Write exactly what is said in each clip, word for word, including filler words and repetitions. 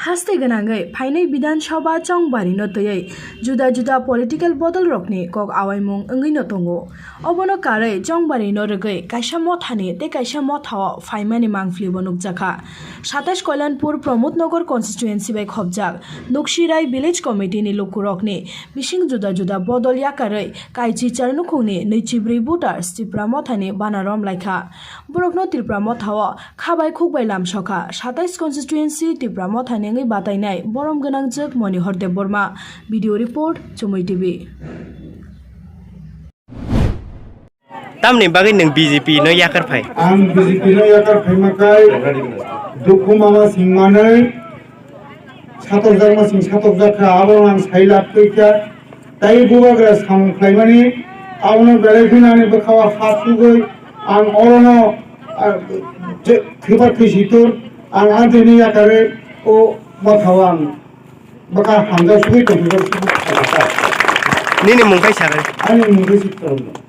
Haste gwnangwi phainai Bidhan Sabha chongbarino twiwi juda juda political bodolrokni kok awaimung wngwino tongo. Obono karwi chongbarino rwgwi kaisa mothani tei kaisa mothao phaimani mangpilibo nukjakha. Satais Koilanpur Pramod Nagar constituency bai khopjak Nuksirai Village Committee ni lukurokni bising juda juda bodol yakarwi kaichi charnukhungni nwichibrwi voters Tipra mothani bana romlaikha. Borokno Tipra mothao khabai khukbai lamsokha. Satais constituency Tipra mothani wngwi batainai borom gwnangjwk Monihor Debbarma. Video report, Chumui T V. Tamni bagwi nwng B J P no yakar phai? Ang B J P no yakar phaima kai dukhu mama singmanwi satokjakma sing satokjak kha, abono ang sai lab twi kha. Tai bubagra samung khlaimani abono belai phino ani bwkhao ha sugwi ang orono, ah, je, thwiba thwisi tur ang antini yakare o bwkhao ang bwkha hamjak sugwi tongthokjak sugwi. Nini mung khai sakhe? Ani mung khai Chitrangjan.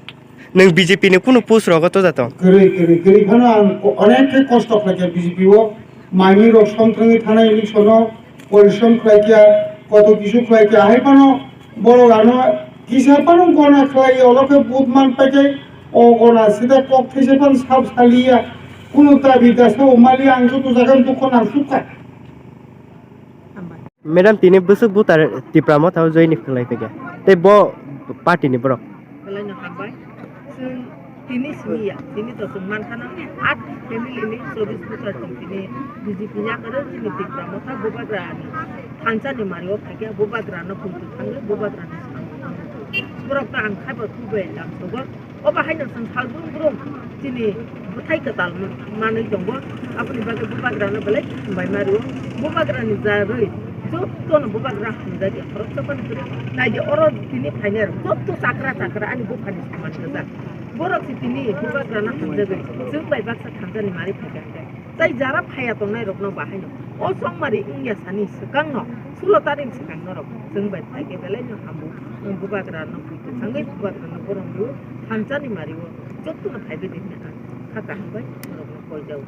Nwng B J P ni kunu post rogo toja tong? Kwrwi, kwrwi, kwrwi phano ang ko-, onek khe kosto khlaikha B J P o. Manwi rok songthangwi thanai election o porishrom khlaikha, koto kisu khlaikha. Hai phano borok ano kisa phano gona khlai, olo khe vote man paikhe o gona sida kok thaisa phano sab saliya. Kunu dabi dasa o mali ang joto jaga dukho nang sukha. Madam, tini bwswk butar Tipra Motha o join ni phlai phaikha, tei bo party ni borok? Belai no hambai. Chwng tini simi ya, tini to chwng mankha na, at family ni chobbish butar chwng tini B J P yakarwi chini Tipra Motha bubagra ni thansa ni mari o phaikha, bubagra no phuitu thangwi, bubagra ni samung thangwi. Borok to ang khaibo thubai lamsogo. Obo haino chwng salbrum brum chini bwthai kwtal manwi tongo. Aboni bagwi bubagrano belai hambai ma rwo. Bubagrani jarwi jotono bubagra hamjakya, khoroksa phano kwrwi. Naidi oro tini phainai rok joto chakra chakra ani buphani samani gwja. Borok se tini bubagrano hamjagwi chwng bai baksa thansa ni mari phaikha hwnkhe. Tai jara phaiya tongnai rokno bahaino o chongmari wngya sani swkangno, sulo tarik swkang norok chwng bai phaikhe belai no hambu, bubagra no phuitu thangwi bubagra no borom rwo, thansa ni mari o jotono phaibai di hwnwi ang kha kaham bai norokno koijao.